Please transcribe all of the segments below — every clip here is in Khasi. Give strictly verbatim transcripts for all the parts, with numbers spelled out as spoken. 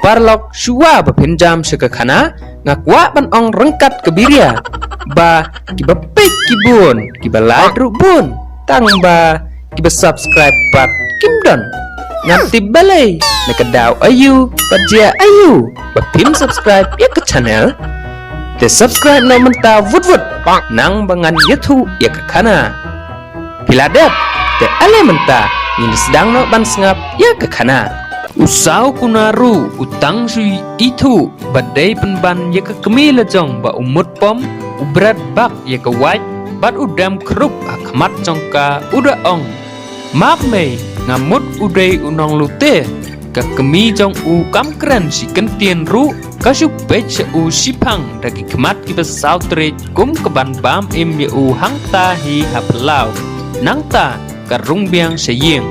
paralok, shuwa ba phin jam sha ka khana, nga kwah ban ong ryngkat ka biria ba kiba peit ki bun, kiba lait ruh bun, tang ba kiba subscribe pat kim don. Ngam tip balei, na ka daw aïu bad jia aïu ba phim subscribe ïa ka channel. Te subscribe noh mynta vut vut, nang ba ngan ïathuh ïa ka khana. Phi la dep? Te ale mynta ngin sdang noh ban sngap ïa ka khana. U saw kuna ruh u tang shu ithuh ba dei pynban ïa ka kmie la jong ba u mut pom, u bret bak ïa ka wait bad u dem khrup ha khmat jong ka, u da ong: Map mei, nga mut u dei u nonglute. Ka kmie jong u kam kren shi kyntien ruh, ka shu peit sha u shiphang da ki khmat kiba saw trit kum ka ban bam im ïa u hangta hi ha phyllaw. Nangta ka rung biang sha ïing.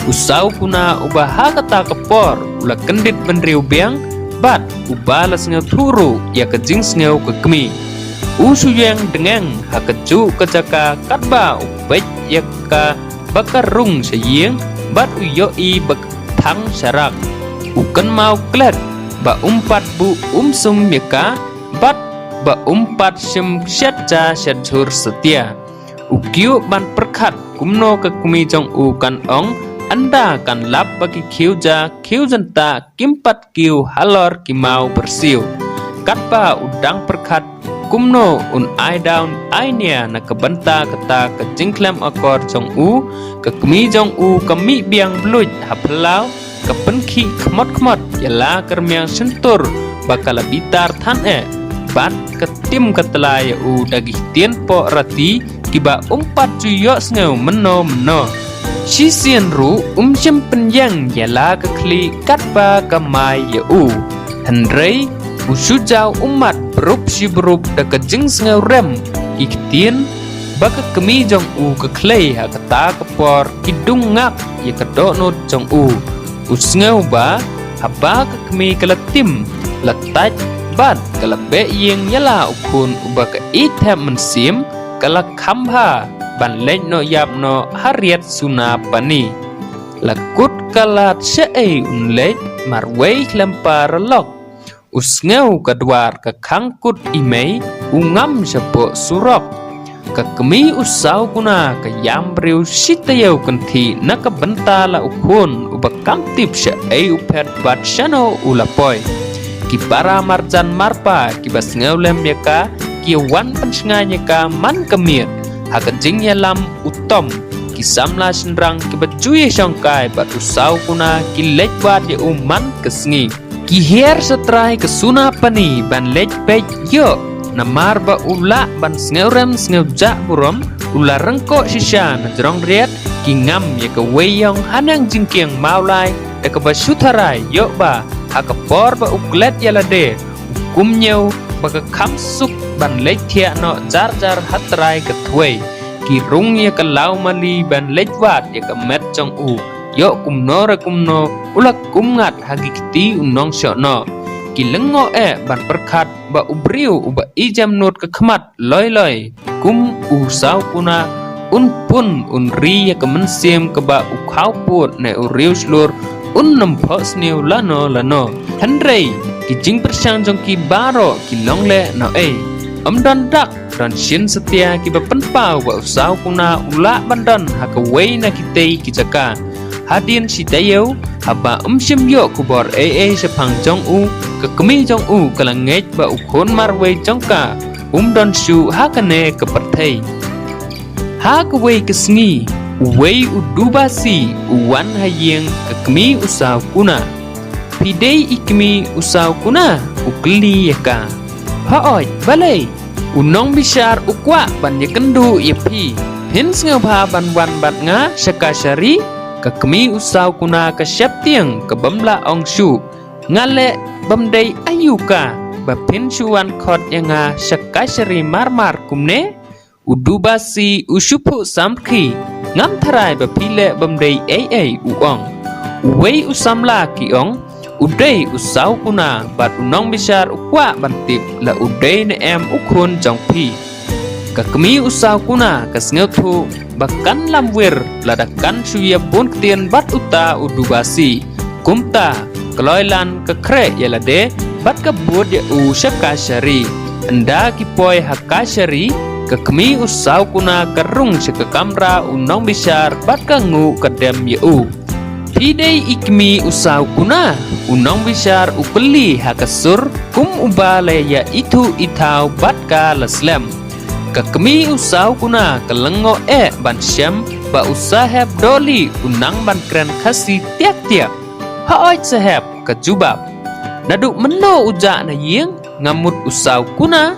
U saw kuna uba ha kata ka por u la kyndit bynriew biang bad uba la sngewthuh ruh ïa ka jingsngew ka kmie. U shu ïeng dngeng ha kajuh ka jaka katba u peit ïa ka ba ka rung sha ïing bad u ïohi ba ka thang sharak. U kynmaw klet ba um pat buh um sum ïa ka bad ba um pat shim shet ja shet jhur satia. U kiew ban pyrkhat kumno ka kmie jong u kan ong, ynda kan lap ba ki khiew ja khiew jynta kim pat kiew halor ki maw byrsiew. Katba u dang pyrkhat kumno un ai daw ai nia na ka bynta kata ka jingkhlem akor jong u, ka kmie jong u ka mih biang bluit ha phyllaw, ka pynkhih khmot khmot ïa la ka rmiang shyntur ba ka la bitar than eh bad ka tim ka tla ïa u da ki ktien poh rati kiba um pat ju ïohsngew mynno mynno. Shisien ruh um shym pynïeng ïa la ka khlieh katba ka mai ïa u. Hynrei u shu jaw ummat brup shi brup da ka jingsngew rem. Ki ktien ba ka kmie jong u ka khlei ha kata ka por ki dung ngak ïa ka dohnud jong u. U sngew ba haba ka kmie ka la tim, la tait bad ka la beh ïing ïa la u khun uba ka ïeit thep mynsiem, ka la kham bha ban leit noh ïap noh ha riat Sunapani. La kut ka lad shaei un leit marwei khlem paralok. U sngew ka dwar ka khang kut i mei, u ngam shapoh surok. Ka kmie u saw kuna ka ïam briew shi taïew kynthih na ka bynta la u khun uba kam tip shaei u phet bad shano u la poi. Ki para marjan marpa kiba sngew lem ïa ka ki wan pynshngaiñ ïa ka man ka miet. Ha ka jingïalam u Tom, ki samla shynrang kiba ju ïashongkai bad u saw kuna ki leit wad ïa u man ka sngi. Ki hiar sha trai ka Sunapani ban leit peit ïoh, namar ba u lah ban sngewrem sngewjah burom, u la ryngkoh shisha na jrong riat, ki ngam ïa kawei ïong haneng jingkieng mawlai da kaba shu tharai ïoh ba ha ka por ba u klet ïa lade, u kumñiew ba ka kham suk ban leit thiah noh jar jar ha trai ka thwei. Ki rung ïa ka law mali ban leit wad ïa ka met jong u. Ïoh kumno re kumno u la kum ngat ha ki kti u nongshohnoh. Ki lyngngoh eh ban pyrkhat ba u briew uba i jemnud ka khmat loi loi kum u saw kuna un pun un ri ïa ka mynsiem kaba u khaw pud ne u riew shlur un nym phohsniew lano lano. Hynrei ki jingpyrshang jong ki baroh ki long leh noh ei. Ym don dak don shin satia kiba pynpaw ba u saw kuna u lah ban don ha kawei na kitei ki jaka. Hadien shi taïew haba ym shym ïoh khubor ei ei shaphang jong u, ka kmie jong u ka la ngeit ba u khun marwei jong ka um don shuh ha kane ka pyrthei. Ha kawei ka sngi uwei u Dubasi u wan ha ïing ka kmie u saw kuna. Phi dei i kmie u saw kuna? U kylli ïa ka. Hooid, balei? U nongbishar u kwah ban ïakynduh ïa phi. Phin sngewbha ban wan bad nga sha kashari? Ka kmie u saw kuna ka sheptieng ka bym lah ong shuh. Nga leh bym dei aïu ka ba phin shu wan khot ïa nga sha kashari mar mar kumne? U Dubasi u shu phuh samrkhie. Ngam tharai ba phi leh bym dei ei ei, u ong. Uwei u samla ki ong, u dei u saw kuna bad u nongbishar u kwah ban tip la u dei ne em u khun jong phi. Ka kmie u saw kuna ka sngewthuh ba kan lamwir lada kan shu ïa bun ktien bad uta u Dubasi. Kumta kloi lan ka khreh ïa lade bad ka bud ïa u sha kashari. Ynda ki poi ha kashari, ka kmie u Sawkuna ka rung sha ka kamra u nongbishar bad ka nguh ka dem ïa u. Phi dei i kmie u Sawkuna? U nongbishar u kylli ha ka sur kum uba la ïa ithuh ithaw bad ka la slem. Ka kmie u Sawkuna ka lyngngoh eh ban shem ba u Saheb Doli u nang ban kren Khasi tiak tiak. Haoid Saheb, ka jubab. Naduh mynno u jah na ïing? Nga mut u Sawkuna.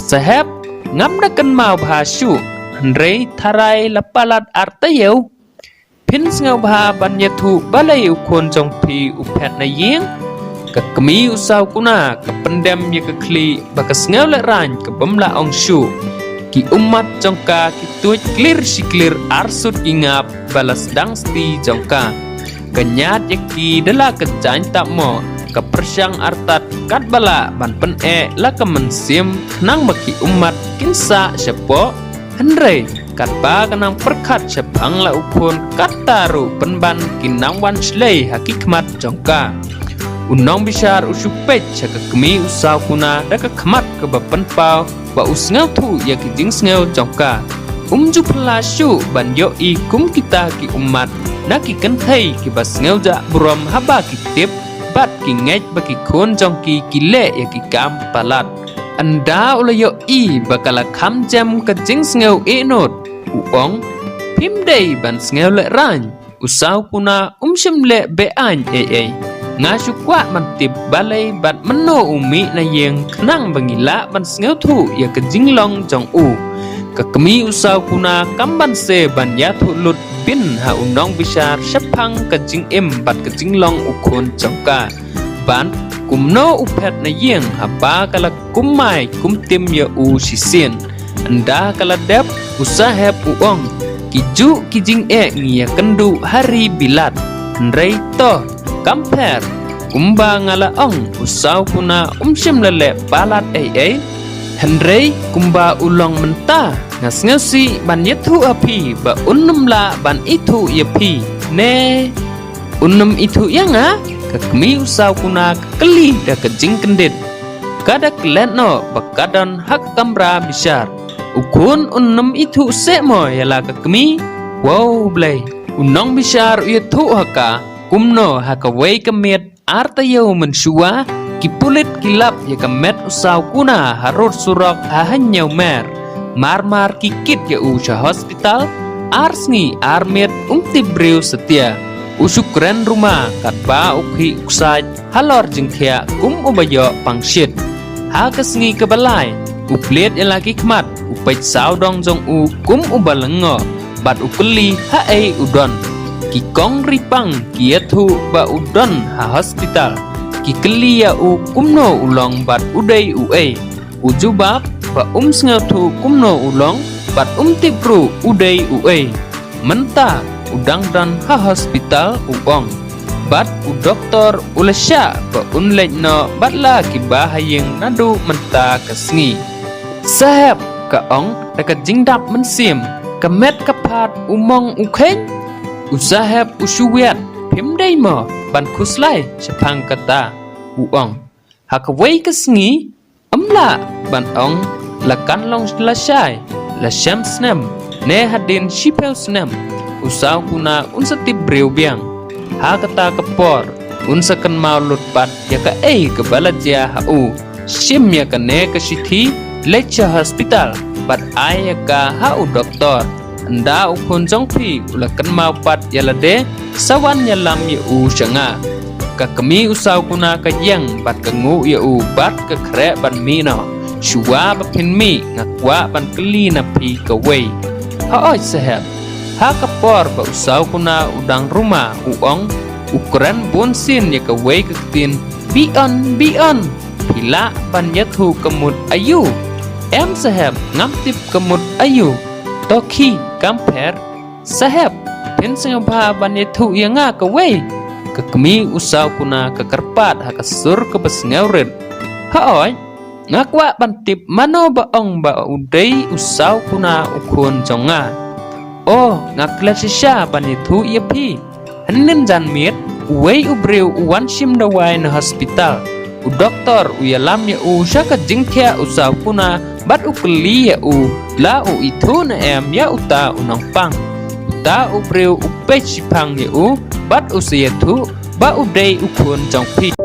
Saheb, ngam da kynmaw bha shuh, hynrei tharai la palat ar taïew. Phin sngewbha ban ïathuh balei u khun jong phi u phet na ïing? Ka kmie u Sawkuna ka pyndem ïa ka khlieh ba ka sngew lehraiñ ka bym lah ong shuh. Ki ummat jong ka ki tuid klir shi klir arsut ki ngap ba la sdang sti jong ka. Ka ñiad ïa ki da la ka jaiñ tap mo, ka pyrshang artat katba lah ban pyneh la ka mynsiem khnang ba ki ummat kin sah shapoh. Hynrei katba ka nang pyrkhat shaphang la u khun, katta ruh pynban ki nang wan shlei ha ki khmat jong ka. U nongbishar u shu peit sha ka kmie u Sawkuna da ka khmat kaba pynpaw ba u sngewthuh ïa ki jingsngew jong ka. Um ju phylla shuh ban ïohi kum kita ki ummat na ki kynthei kiba sngew jah burom haba ki tip bad ki ngeit ba ki khun jong ki ki leh ïa ki kam palat. Ynda u la ïohi ba ka la kham jem ka jingsngew iehnud, u ong, phim dei ban sngew lehraiñ. U Sawkuna um shym leh beaiñ ei ei. Nga shu kwah ban tip balei bad mynno u mih na ïing khnang ba ngi lah ban sngewthuh ïa ka jinglong jong u. Ka kmie u Sawkuna kam banse ban ïathuh lut bynta ha u nongbishar shaphang ka jingim bad ka jinglong u khun jong ka. Ban kumno u phet na ïing haba ka la kum mai kum tim ïa u shisien. Ynda ka la dep, u Saheb u ong, ki juh ki jingeh ngi ïakynduh ha ri Bilat. Hynrei to, kam pher. Kumba nga la ong, u Sawkuna um shym la leh palat ei ei. Hynrei kumba u long mynta, nga sngewsih ban ïathuh ha phi ba un ym lah ban ithuh ïa phi. Ne un ym ithuh ïa nga? Ka kmie u Sawkuna ka kylli da ka jingkyndit. Ka da klet noh ba ka don ha ka kamra bishar. U khun un ym ithuh seh mo ïa la ka kmie? Wow Blei. U nongbishar u ïathuh ha ka, kumno ha kawei ka miet ar taïew mynshuwa, ki pulit ki lap ïa ka met u Sawkuna harud surok ha Hynñiewmer. Mar mar ki kit ïa u sha hospital, ar sngi ar miet um tip briew satia. U shu kren ruma katba u khih u ksaid halor jingkhiah kum uba ïoh pangshit. Ha ka sngi kaba lai, u plied ïa la ki khmat, u peit sawdong jong u kum uba lyngngoh, bad u kylli haei u don. Ki kong ri pang ki ïathuh ba u don ha hospital. Ki kylli ïa u kumno u long bad u dei uei. U jubab ba um sngewthuh kumno u long bad um tip ruh u dei uei. Mynta u dang don ha hospital, u ong. Bad u doktor u la shah ba un leit noh bad la ki bahaïing naduh mynta ka sngi. Saheb, ka ong da ka jingdap mynsiem, ka met ka phad u mong u kheiñ. U Saheb u shu wiat, phim dei mo ban khuslai shaphang kata, u ong. Ha kawei ka sngi, ym lah ban ong la kan long lashai, la shem snem, ne hadien shiphew snem, u Sawkuna un sa tip briew biang. Ha kata ka por, un sa kynmaw lut pat ïa kaei kaba la jia ha u. Shim ïa kane ka shithi, leit sha hospital, bad ai ïa ka ha u doktor. Ynda u khun jong phi u la kynmaw pat ïa lade, sa wan ïalam ïa u sha nga. Ka kmie u Sawkuna ka ïeng bad ka nguh ïa u bad ka khreh ban mih noh. Shuwa ba phin mih nga kwah ban kylli na phi kawei. Haoid Saheb. Ha ka por ba u Sawkuna u dang ruma, u ong, u kren bunsien ïa kawei ka ktien, Bion, Bion. Phi lah ban ïathuh ka mut aïu? Em Saheb, ngam tip ka mut aïu. To khie, kam pher. Saheb, phin sngewbha ban ïathuh ïa nga kawei. Ka kmie u Sawkuna ka kyrpad ha ka sur kaba sngewrit. Haoid, nga kwah ban tip mano ba ong ba u dei u Sawkuna u khun jong nga. O, nga klet shisha ban ïathuh ïa phi. Hynnin janmiet, Uwei u briew u wan shim dawai na hospital. U doktor u ïalam ïa u sha ka jingthiah u sawkuna bad u kylli ïa u la u ithuh ne em ïa uta u nongpang. Uta u briew u peit shiphang ïa u bad u sa ïathuh ba u dei u khun jong phi.